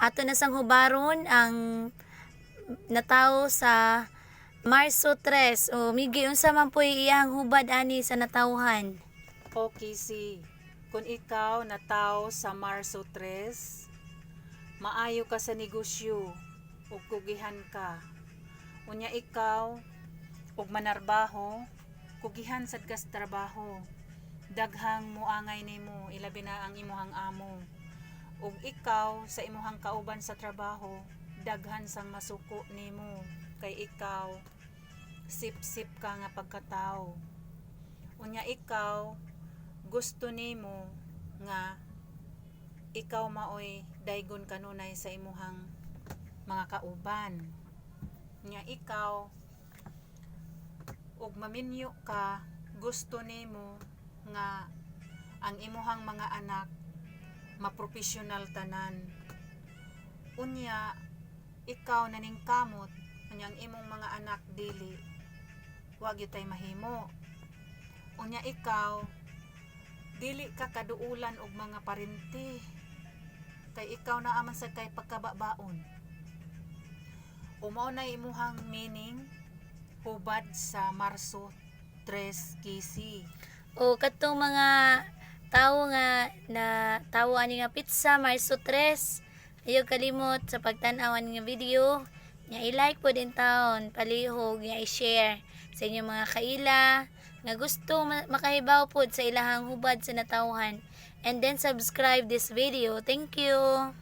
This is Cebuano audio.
Ato na sang hubaron ang natawo sa Marso 3. O Migi, unsa man po'y iyang hubad ani sa natawhan? O Kisi, kung ikaw natawo sa Marso 3, maayo ka sa negosyo ug kugihan ka. Unya ikaw ug manarbaho, kugihan sad ka sa trabaho. Daghang muangay nimo, ilabi na ang imuhang amo. Ug ikaw sa imuhang kauban sa trabaho, daghan sang masuko nimo kay ikaw sip-sip ka nga pagkatao. Unya ikaw gusto nimo nga ikaw maoy daygon kanunay sa imuhang mga kauban. Nya ikaw ug maminyo ka, gusto nimo nga ang imuhang mga anak mapropesyonal tanan. Unya ikaw naningkamot, unya ang imong mga anak dili, wa gyud tay mahimo. Unya ikaw dili ka kaduulan og mga parente kay ikaw naa man sa kay pagkababaon. O mao na imuhang meaning hubad sa Marso 3, Kisi. O katong mga tawo nga na tawo ani nga petsa Marso 3, ayaw kalimot sa pagtan-aw ani nga video nga i-like pod intawon, palihog nga i-share sa inyong mga kaila nga gusto makahibaw pod sa ilahang hubad sa natawhan, and then subscribe this video. Thank you.